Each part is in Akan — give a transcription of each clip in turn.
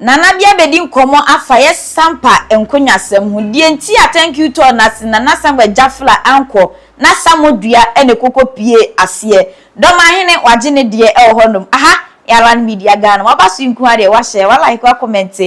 Nana bi abɛdi nkɔmmɔ afa yɛ Sampa nkonyasɛm ho. Deɛ nti a Thank you tour no ase Nana Samuel Gyafla ankɔ na Samo Dua na ɛkɔkɔ pue aseɛ. Dɔmahene wagye ne deɛ ɛwɔ hɔ nom. Aha yɛ Alan Media Ghana. Waba so yi nko ara deɛ wahyɛ, wa like, wa comment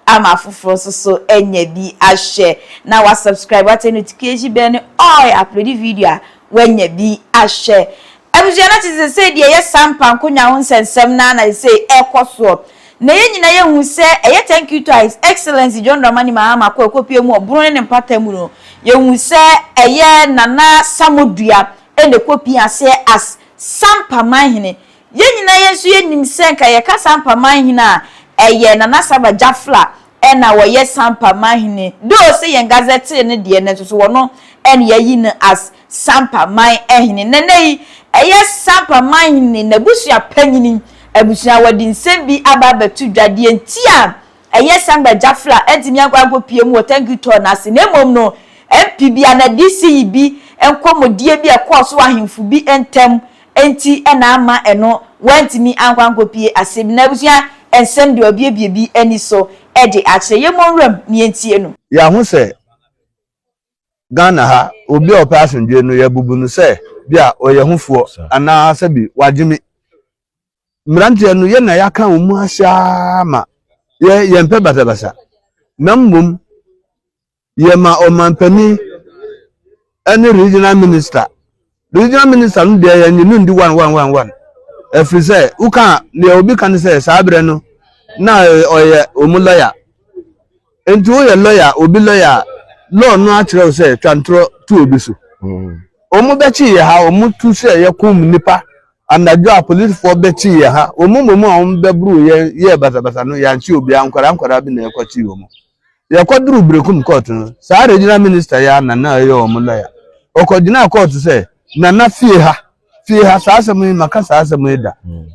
ama afoforɔ nso so anya bi ahwɛ. Na wa subscribe, wa turn notification bell no all, yɛ upload video a wanya bi ahwɛ. Abusua no te sesei deɛ ɛyɛ sampa nkonwa ho nsɛnsɛm no ara na sesei ɛrekɔ soɔ. Na yɛn nyinaa yɛhu sɛ ɛyɛ thank you to His Excellency John Dramani Mahama kɔ ɛkɔpue mu wɔ Bono ne ne mpata mu no, yɛhu sɛ ɛyɛ Nana Samodua na ɛkɔpue aseɛ as Sampa Manhene. Yɛn nyinaa yɛn nso yɛnim sɛ nka yɛka Sampa Manhene a, ɛyɛ Nana Saba Gyafla na wɔyɛ Sampa Manhene. Though sɛ yɛn gazettee no deɛ, nanso so wɔno na yɛayi no as Sampa man hene. Na nnɛ yi, ɛyɛ Sampa man hene n'abusua panyin abusua a wɔde nsɛm bi aba abɛto dwa. Deɛ nti a ɛyɛ Sangba Jafla antumi ankɔ ankɔpue mu wɔ Thank You Tour no ase, na mmom no, MP bi anaa DCE bi nkɔmmɔdie bi a ɛkɔɔ so wɔ ahemfo bi ntam nti na ama ɛno wantumi ankɔ ankɔpue ase. Na abusua nsɛm deɛ wabuebue bi ani so de akyerɛ. Yɛmmɔ nwuram na yɛntie no. Yɛahu sɛ Ghana ha, obi a ɔpɛ asomdwoe no, yɛbubu no sɛ bi a ɔyɛ hofoɔ anaa sɛ bi wagye me. Mmeranteɛ no, yɛn na yɛaka wɔn mu ahyɛ ara ma yɛ yɛmpɛ basabasa. Na mmom, yɛma ɔmampanin ne regional minister. Regional minister no deɛ yɛnye no ndi one one one one. Ɛfiri sɛ, woka a, deɛ obi ka ne sɛ saa berɛ no, na ɔyɛ wɔn lɔya. Nti woyɛ lɔya, obi lɔya a, law no akyerɛ wo sɛ twa ntorɔ to obi so. Wɔn bɛkye yɛ ha, wɔn tu sɛ yɛkum nnipa anadwo a polisifoɔ bɛkye yɛ ha. Wɔn mmom a wɔn bɛboro yɛn yɛɛ basabasa no, yɛankye obiara, nkwadaa nkwadaa bi na yɛkɔkyee wɔn. Yɛkɔduruu Berekum court no, saa regional minister yi ara na na ɔyɛ wɔn lɔya. Ɔkɔgyinaa court sɛ, Nana fie ha, fie ha, saa asɛm yi maka saa asɛm yi da.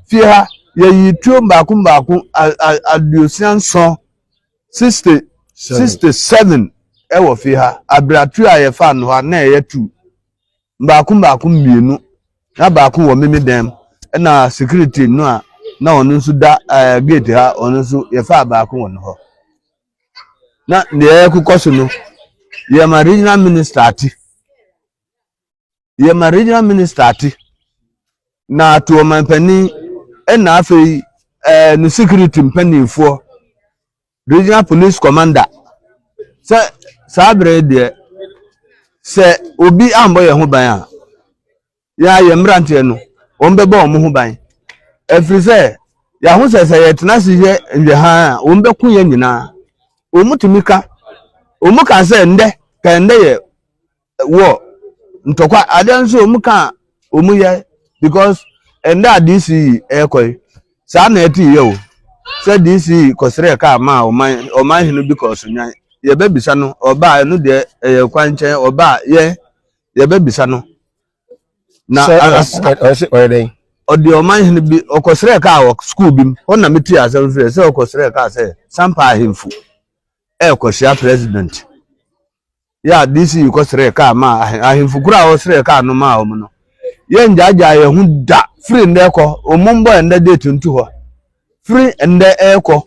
Fie ha, yɛyii tuo mmaako mmaako 67 67 ɛwɔ fie ha. Abratuo a yɛfaa no hɔ a na ɛyɛ two. Mbaako mbaako mmienu. Na baako wɔ meme dan mu. Ɛna security no a na ɔno nso da ɛɛ eh, gate ha ɔno nso yɛfaa baako wɔ no hɔ. Na deɛ ɛrekokɔ so no yɛma regional minister ate. Yɛma regional minister ate. Na ato ɔmanpanin ɛna afei ɛɛ eh, ne security mpanimfoɔ Regional Police Commander sɛ saa berɛ yi deɛ sɛ obi ammɔ yɛn ho ban a, yɛn a yɛn mmeranteɛ no, wɔn bɛbɔ wɔn ho ban. Ɛfiri sɛ yɛaho sɛ sɛ yɛtena ase yɛ nhwɛhaa a, wɔn bɛko yɛn nyinaa. Wɔn tumi ka, wɔn ka sɛ ndɛ, ka ndɛ yɛ wɔ ntɔkwa adeɛ nso wɔn ka a wɔn yɛ because ɛnda a DC yi ɛrekɔ yi saa na ɛte yɛ o sɛ DC yi kɔsrɛ kaa maa ɔman ɔman hene bi kɔɔ so nyan yɛbɛbisa no ɔbaa ɛno deɛ ɛyɛ kwankyɛn ɔbaa yɛ yɛbɛbisa no na ɔyɛ dɛn ɔde ɔman hene bi ɔkɔsrɛ kaa wɔ sukuu bi mu hɔ na mete asɛm frɛ sɛ ɔkɔsrɛ kaa sɛ sampa ahemfo ɛrekɔhyia president Yɛ a DC kɔsrɛɛ kaa maa ahemfo koro a ɔsrɛɛ kaa no maa wɔn no, yɛngyaagyaa yɛn ho da firi nnɛ rekɔ, wɔn mbɔ ɛnnɛ date nto hɔ, firi nnɛ rekɔ,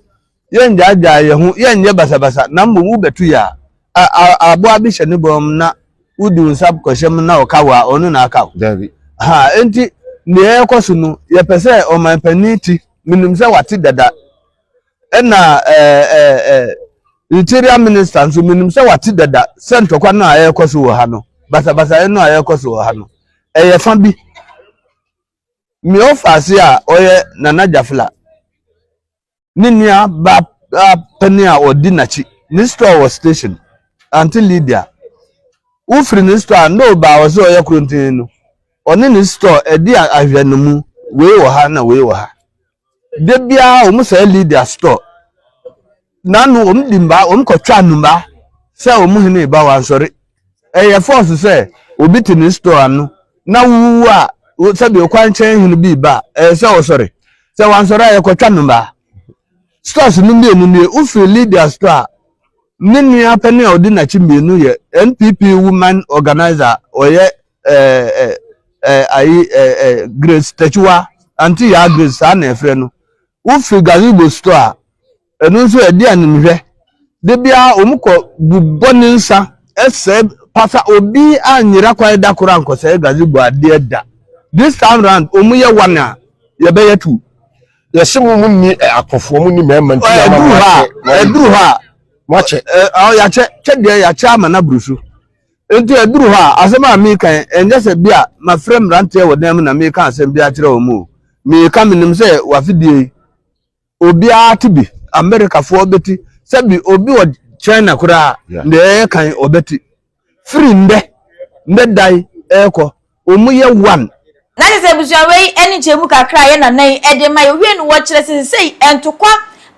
yɛngyaagyaa yɛn ho, yɛnyɛ basabasa, na mmom wobɛto yɛ a, a, aboa bi hyɛ ne bɔn na wodi wo nsa kɔhyɛ mu na ɔka wo a, ɔno na aka wo. Dabi. Ha, enti nea ɛrekɔ so no, yɛpɛ sɛ ɔman panin ti, menim sɛ wate dada, ɛna ɛɛ ɛɛ interior minister nso menim sɛ wate dada sɛ ntɔkwa no a ɛrekɔ so wɔ ha no basabasa no a ɛrekɔ so wɔ ha no ɛyɛ fa bi mmea ɔfaase a ɔyɛ Nana Jafla ne nua ba panin a ɔdi n'akyi ne store wɔ station Auntie Lydia wofiri ne store a na ɔbaa wɔ sɛ ɔyɛ kronten no ɔne ne store ɛdi ahwɛ no mu wei wɔ ha na wei wɔ ha. Da biara wɔn sɛɛ Lydia store. Nanu wɔn di mbaa, wɔn kɔtwa nnubaa sɛ wɔn hene ba wansɔre. Ɛyɛ force sɛ obi te ne store ano na wuwu a sɛbi okwan nkyɛn hene bi ba a ɛyɛ sɛ ɔsɔre. Sɛ wansɔre a yɛkɔtwa nnubaa. Stores no mmienu nie, wofiri Lydia store a ne nua panin a ɔdi n'akyi mmienu yɛ NPP woman organizer ɔyɛ ɛɛ ɛɛ ayi ɛɛ Grace Tachiwa, Auntie Yaa Grace saa na ɛfrɛ no. Wofiri Gazebo store a. Ɛno nso ɛde animhwɛ. Da biara wɔn kɔ bobɔ ne nsa sɛe pasa obi anyera kwan da koro ankɔsɛe gazebo adeɛ da. This time round wɔn yɛ one a yɛbɛyɛ two. Yɛse mo mo nni akofoɔ mo nni mmarima nti na ama mo akyɛ. Ɛduru hɔ a mo akyɛ. Yɛakyɛ kyɛ deɛ yɛakyɛ ama no aburu so. Nti ɛduru hɔ a asɛm a meka yi ɛnyɛ sɛ bi a mafrɛ mmeranteɛ wɔ dan mu na meka asɛm bi akyerɛ wɔn o. Meka menim sɛ wafidie yi Obiara te bi, Amerikafoɔ bɛti, sɛbi obi wɔ China koraa, deɛ ɛyɛ kan ɔbɛti. Firi ndɛ, ndɛ da yi ɛrekɔ, wɔn yɛ one. Na kyerɛ sɛ abusua wei ne nkyerɛmu kakra a yɛn nana yi de ma yɛ. Owie no wɔkyerɛ sɛ sesei ntokwa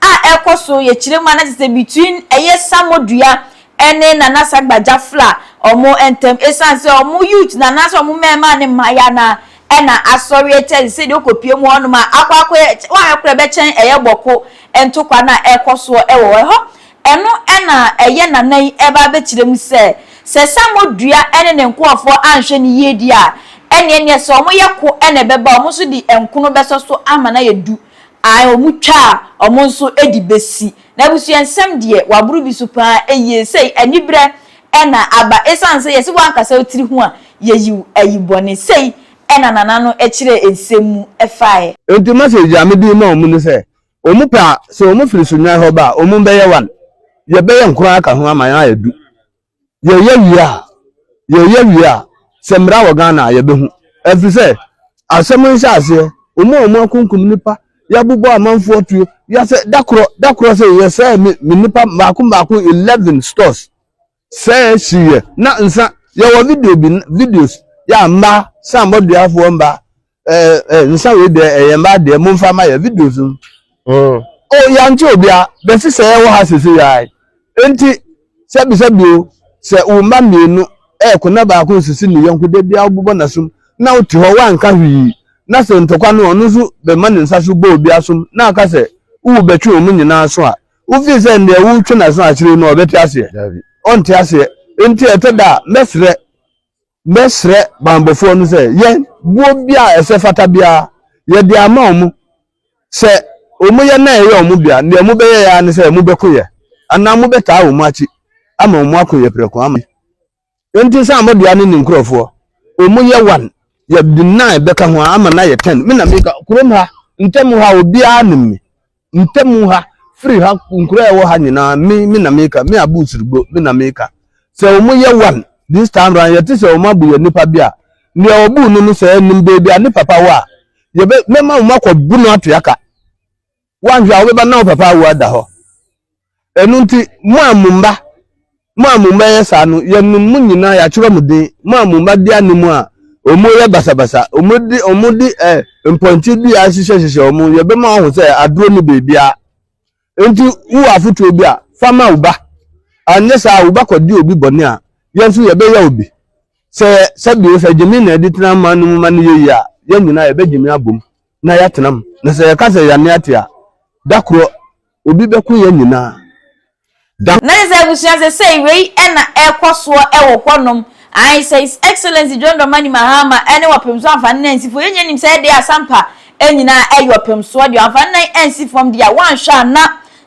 a ɛkɔ so yɛkyerɛ mu a na kyerɛ sɛ between ɛyɛ Samodua ne Nana Sagba Jafla wɔn ntam esiane sɛ wɔn youth no anaasɛ wɔn mmarima ne mmayewa no ara na asɔre atia sesei deɛ wokɔpue mu hɔnom a akɔ akɔyɛ woanhwɛ koraa ɛbɛkyɛn ɛyɛ bɔko ntokwa no a ɛrekɔ soɔ wɔ hɔ. Ɛhɔ ɛno na ɛyɛ Nana yi reba abɛkyerɛ mu sɛ sɛ Samodua ne ne nkoafoɔ anhwɛ no yie deɛ a ɛnneɛ neɛ sɛ wɔyɛ ko na ɛbɛba a wɔn nso de nkono bɛsɔ so ama no ayɛ du. Ae wɔtwa a wɔn nso de bɛsi. N'abusua nsɛm deɛ waboro bi so paa yie sei anibrɛ na aba ɛsiane sɛ yɛse woankasa wo tiri ho a yɛyiw ayi bɔne sei na nana no kyerɛɛ nsɛm mu faeɛ. Enti message a mede rema wɔn ne sɛ, wɔn pɛ a, sɛ wɔn firi Sunyani hɔ ba a, wɔn bɛyɛ one. Yɛbɛyɛ nkron aka ho ama yɛn ayɛ du. Yɛyɛ wie a, yɛyɛ wie a, sɛ mmara wɔ Ghana a yɛbɛhu. Ɛfiri sɛ, asɛm nhyɛ aseɛ, wɔn a wɔn akunkum nnipa, yɛabobɔ amanfoɔ tuo, yɛasɛ, da korɔ, da korɔ sɛ yɛsɛe me, me nnipa mmaako mmaako 11 stores, sɛe hyeeɛ, na nsa, yɛwɔ video bi, videos, yɛ a mmaa, sanbɔduafoɔ mmaa, ɛɛ ɛɛ nsa wei deɛ ɛyɛ mmaa deɛ momfa ma yɛ videos no mm. o yɛante obia bɛsi sɛ ɛwɔ ha sese yɛa enti sɛbisɛbi o sɛ wo mma mmienu ɛɛko na baako nsisi ne yɔnko da biara wobobɔ n'asom na wote hɔ woanka hwee na sɛ ntɔkwa no ɔno nso bɛma ne nsa so bɔ obi asom na aka sɛ wowu bɛtwe wɔn nyinaa so a wofii sɛ ndeɛ wotwe n'aso akyire no ɔbɛte aseɛ ɔnte aseɛ enti ɛtɔ da a mɛsrɛ Mɛsrɛ banbɔfoɔ no sɛ, yɛn, boɔ biara a ɛsɛ fata biara, yɛde ama wɔn. Sɛ wɔyɛ na ɛyɛ wɔn dea, deɛ mobɛyɛ ara ne sɛ mobɛko yɛ, anaa mobɛtaa wɔn akyi ama wɔn ako yɛ prɛko ama. Enti Sammɔdua ne ne nkurɔfoɔ, wɔyɛ one, yɛde nine bɛka ho ama no ayɛ ten. Me na meka, kurom ha, ntam ha, obiara nim me. Ntamu ha, firi ha, nkuro a ɛwɔ ha nyinaa, me, me na meka, me Abu Sirigbo, me na meka. Sɛ wɔn yɛ one, this time round, yɛte sɛ wɔn abu yɛ nipa bi a, nea ɔbuu no no sɛ ɛnim baabi a ne papa wɔ a, yɛbɛ, mɛma wɔn akɔ bu no ato aka. Woanhwɛ a wobɛba na wo papa awu ada hɔ. Ɛno nti, mo a mo mma, mo a mo mma yɛ saa no, yɛnom mo nyinaa, yɛatwerɛ mo din, mo a mo mma di anim a wɔyɛ basabasa, wɔde, wɔde ɛ, mpɔnkye dua hyehyɛhyehyɛ wɔn, yɛbɛma wɔahu sɛ aduro nni baabiara. Enti wowɔ afotuo bi a, fa ma wo ba. Anyɛ saa a, wo ba kɔdi obi bɔne a, yɛn nso yɛbɛyɛ wo bi. Sɛ, sɛbio, sɛ gyimi na ɛde tena man no mu ma no yɛ yie a, yɛn nyinaa yɛbɛgyimi abom na yɛatena mu. Na sɛ yɛka sɛ yɛane ate a, da korɔ Obi bɛko yɛn nyinaa. Da. Na kyerɛ sɛ abusua sesei wei na ɛrekɔ soɔ wɔ hɔ nom. Ae sɛ His Excellency John Dramani Mahama ne Ɔpemsoɔ Amfa ne nan nsi fam. Yɛn nyinaa nim sɛ ɛdeɛ Asampa nyinaa ɛyɛ Ɔpemsoɔ deɛ wamfa ne nan ansi fam deɛ a woanhwɛ a na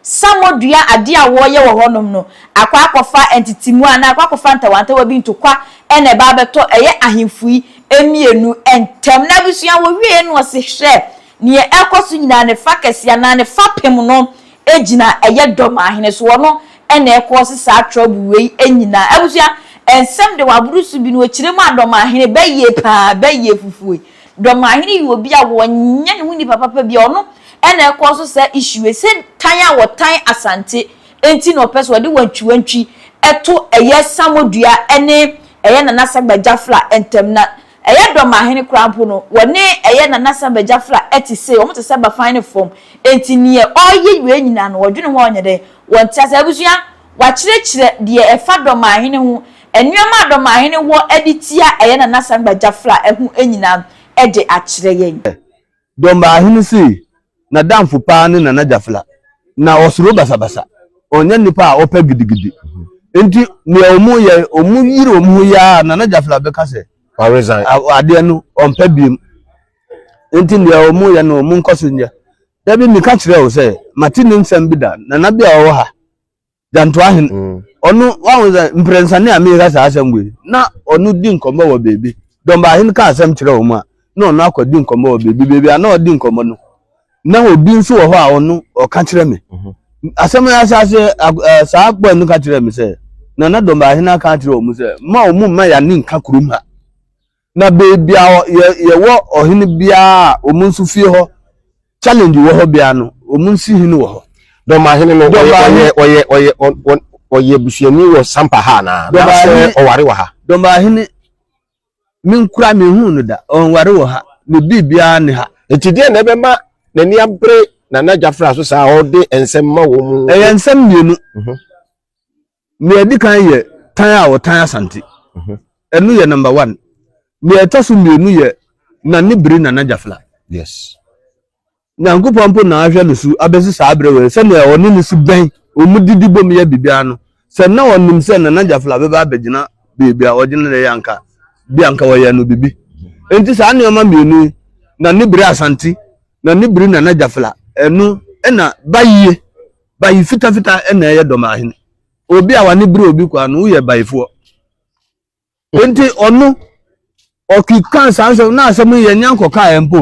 Samodua adeɛ a wɔreyɛ wɔ hɔ nom no akɔ akɔfa ntetemu anaa akɔ akɔfa ntawantawa bi ntokwa na ɛba abɛtɔ ɛyɛ ahemfo yi mmienu ntam. Na abusua wɔwieɛ no ɔse hwɛ Nea ɛrekɔ so nyinaa ne fa kɛse anaa ne fapem no gyina ɛyɛ dɔm ahene so. Ɔno na ɛkɔɔse saa trouble wei nyinaa. Abusua, nsɛm de waboro so bi no ɔkyerɛ mu a dɔm ahene bɛyie paa, bɛyie fufuo yi. Dɔm ahene yɛ obi a wɔnyɛ ne ho nipa papa bi a ɔno na ɛkɔɔso saa issue wei. Sɛ tan a wɔtan Asante nti na ɔpɛ sɛ ɔde wantwiwantwi to ɛyɛ Samodua ne ɛyɛ Nana Sagba Jafla ntam na Ɛyɛ dɔm ahene koraa mpo no, wɔne ɛyɛ Nana Samba Gyafla te sei, wɔn te sɛ bafan ne fam. Enti neɛ ɔreyɛ wei nyinaa no, wɔdwene ho a ɔnyɛ dɛn? Wɔnte ase. Abusua, wɔakyerɛkyerɛ deɛ ɛfa dɔm ahene ho, nneɛma a dɔm ahene wɔ de tia ɛyɛ Nana Samba Gyafla ho nyinaa de akyerɛ yɛn. Dɔmbaahene sei, n'adamfo paa ne Nana Gyafla. Na ɔsoro basabasa. Ɔnyɛ nipa a ɔpɛ gidigidi. Nti nea wɔn yɛ, wɔn yiri wɔn ho yɛ a, Nana Gyafla bɛka sɛ, Waresign. adeɛ no ɔmpɛ biem. Nti nea wɔn yɛ no, wɔn nkɔ so nyɛ. Dabi, meka kyerɛ wo sɛ mate ne nsɛm bi da. Nana bi a ɔwɔ ha, Gyantoa hene, ɔno wahu sɛ mprɛnsa ne a meka saa asɛm wei, na ɔno di nkɔmmɔ wɔ baabi. Dɔmba hene ka asɛm kyerɛ wɔn a, na ɔno akɔdi nkɔmmɔ wɔ baabi. Baabi a na ɔdi nkɔmmɔ no, na obi nso wɔ hɔ a ɔno ɔka kyerɛ me. Asɛm yi ahyɛ ase, saa bɔɔ no ka kyerɛ me sɛ Nana Dɔmba hene aka akyerɛ wɔn sɛ mma wɔn mma yɛane nka kurom ha. Na beebi a yɛwɔ ɔhene biara a wɔn nso fie hɔ challenge wɔ hɔ biara no, wɔn nsi hene wɔ hɔ. Dɔmahene no, ɔyɛ ɔyɛ ɔyɛ ɔyɛ ɔyɛ busuani wɔ Sampa ha anaa? Anaasɛ ɔware wɔ ha? Dɔmahene, me nkura mehu no da, ɔnware wɔ ha, ne biribiara ne ha. Nti deɛ na ɛbɛma n'ani abere Nana Gyafra so saa a ɔde nsɛm ma wɔn mu? Ɛyɛ nsɛm mmienu. Nea ɛdi kan yɛ tan a ɔtan Asante. Ɛno yɛ number one. Nea ɛtɔ so mmienu yɛ Nane bere Nana Gyafla. Nyankopɔn mpo na ahwɛ no so abɛsi saa berɛ wei, sɛnea ɔne no si bɛn, wɔn didi bom yɛ biribiara no. Sɛ na ɔnim sɛ Nana Gyafla bɛba abɛgyina baabi a ɔgyina no yɛ anka bi anka wɔyɛ no biribi. Enti saa nneɛma mmienu yi, Nane bere Asante, Nane bere Nana Gyafla, ɛno ɛna bayie, bayi fitafita ɛna ɛyɛ Dɔmahene. Obi a wane bere obi kwa no, woyɛ bayifoɔ. Nti ɔno ɔkeka saa nsɛm na asɛm yi yɛnya nkɔkaeɛ mpo,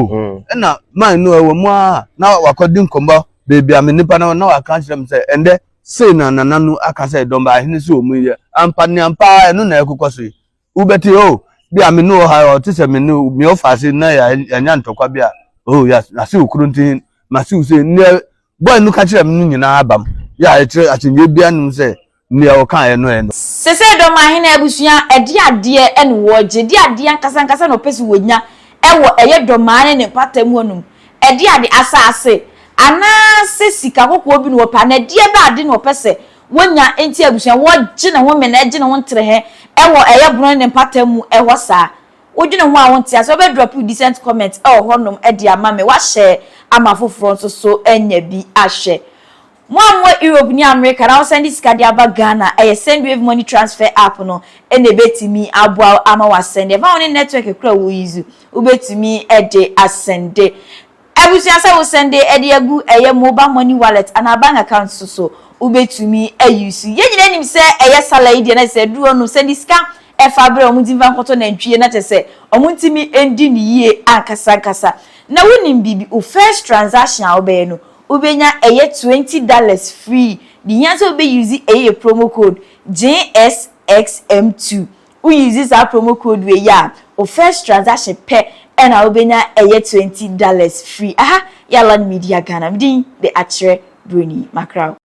ɛna man no ɛwɔ mu a na wakɔdi nkɔmmɔ baabi a me nipa no na waka kyerɛ me sɛ ɛndɛ sei na nana no aka sɛ Dɔmba ahene sɛ ɔmu yɛ ampa ne ampa, ɛno na ɛkokɔ so yi. Wobɛte o bi a me ne wɔ ha, ɔte sɛ me ne me ɔfa ase na yɛanya ntɔkwa bi a, oh yɛase wo kuro nti mase wo sei. Neɛ bɔɔ no ka kyerɛ me no nyinaa aba m yɛ a ɛkyerɛ akyinnyɛ biara nim sɛ nea ɔkaeɛ no ɛno. Sese Dɔmahene abusua, ɛde adeɛ ɛna wɔgye de adeɛ ankasa ankasa na ɔpɛ sɛ wɔnya ɛwɔ ɛyɛ Dɔmaa ne ne mpata mu hɔnom, ɛde ade, asase anaasɛ sika kɔkɔɔ bi na wɔpɛ anaa ɛdeɛ bɛ ade na ɔpɛ sɛ wɔnya, nti abusua wɔgye ne ho mena, ɛgye ne ho nterehɛ ɛwɔ ɛyɛ Bono ne ne mpata mu ɛhɔ. Saa wodwene ho a wonte ase, wobɛ drop you decent comment ɛwɔ hɔnom ɛde ama me, wahyɛ ama foforɔ nso so anya bi ahwɛ. Mo a mowɔ Europe ne America na wosend sika de aba Ghana, ɛyɛ Sendwave money transfer app no ɛna ɛbɛtumi aboa ama wasend. Ɛfa wo ne network kora wo use, wobɛtumi ɛde asend. Abusua, sɛ wosend ɛde agu ɛyɛ mobile money wallet anaa bank account so, wobɛtumi ayi so. Yɛn nyinaa nim sɛ ɛyɛ sala yi deɛ na sɛ duro no send sika ɛfa berɛ ɔmo ntimi fa nkɔtɔ nantwie na kyerɛ sɛ ɔmo ntimi ndi ne yie ankasa ankasa. Na wonim biribi, wo first transaction a wobɛyɛ no, wobɛnya ɛyɛ $20 free. De hia sɛ wobɛ use ɛyɛ promo code JSXM2. Wo use saa promo code wei a, wo first transaction pɛ ɛna wobɛnya ɛyɛ $20 free. Aha Yalan Media Ghana, medin de akyerɛ Broni Makraw.